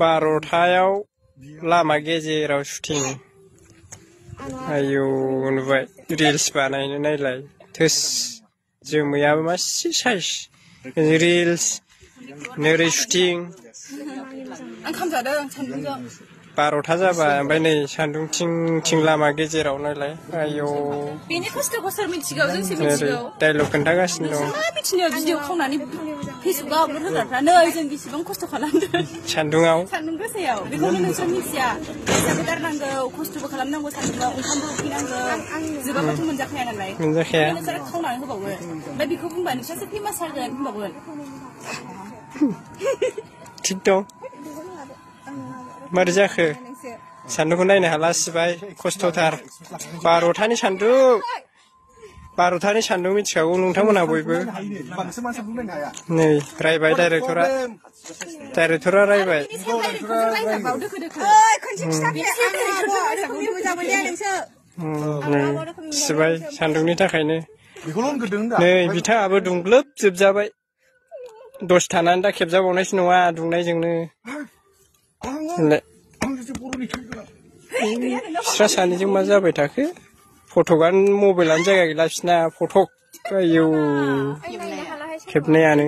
12थायाव लामा गेजेराव शुटिं आयौ नुबाय रिल्स बानायनो नायलाय थोस जोमैयाबो मासे साइज रिल्स नोरै शुटिं 12था जाबाय ओमफ्राय नै सान्दुं थिं लामा गेजेराव नायलाय आयौ बेनि खस्थ'खौ सोर मिथिगौ जोंसो मिथिगौ डायलग खोन्थागासिनो दं मा मिथिनो भिडिअ खावनानै फेसबुकआव आपल'ड होग्राफ्रा नै जों बेसेबां खस्थ' खालामदों सान्दुं गोसायाव बेखौनो नोंसोर मिथिया फैसाबो गारनांगौ खस्थ'बो खालामनांगौ सान्दुंआव ओंखामबो उखैनांगौ जोबाबाथ' मोनजाखाया नालाय नोंसोर खावनानै होबावो ओमफ्य बेखौ बुंबा नोंसोरसो फेमास जागोन होनबावगोन थिग दं मारै जाखो सान्दुंखौ नायनो हाला सिबाय खस्थ'थार 12थानि सान्दुं मिथिखागौ नोंथांमोनहा बयबो नै रायबाय डाइरेक्टरा रायबाय सिबाय सान्दुंनि थाखायनो नै बिथाङाबो दुंग्लोब जोबजाबाय दसे थानानै दा खेबजाबावनायसो नङा दुंनायजोंनो बिस्रा सानैजों मा जाबाय थाखो फटकआनो मबाइलानो जायगा गैला बिसिना फटक आयौ खेबनायानो